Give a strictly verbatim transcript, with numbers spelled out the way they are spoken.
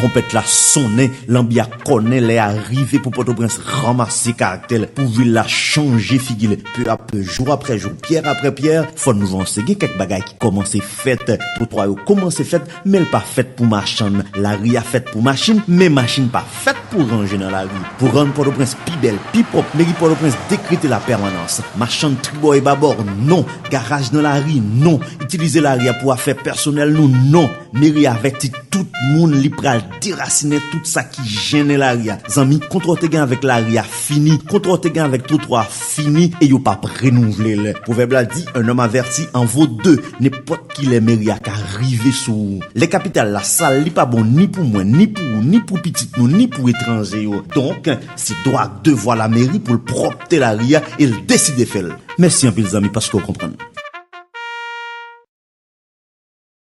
Twonpèt la sonnen, lanbi a kònen, lè a rive pou Pòtoprens ranmase karaktè l, pou vil la chanje figi l. Peu à peu, jou apre jou, pyè apre pyè, fò nou vanse. Gen kèk bagay ki kòmanse fèt, twotwa yo kòmanse fèt, men l pa fèt pou machann. Lari a fèt pou machin, men machin pa fèt pou ranje nan lari. Pou rann Pòtoprens pi bèl, pi pwòp, meri Pòtoprens dekrete lapèmanans. Machann tribò e babò, non. Garaj nan lari, non. Itilize lari a pou afè pèsonèl nou, non. Meri avèti tout moun, li pral derasinen tout sa ki jennen lari a. Zanmi, kontra w te gen avèk lari a fini, kontra w te gen avèk twotwa a fini, e yo p ap renouvle l. Pwovèb la di, un homme averti en vaut deux. Nenpòt kilè meri a ka rive sou ou. Lè kapital la sal, li pa bon ni pou mwen, ni pou ou, ni pou pitit nou, ni pou etranje yo. Donk, se dwa ak devwa lameri pou l pwòpte lari a e l deside fè l. Mèsi anpil zanmi paske w konprann.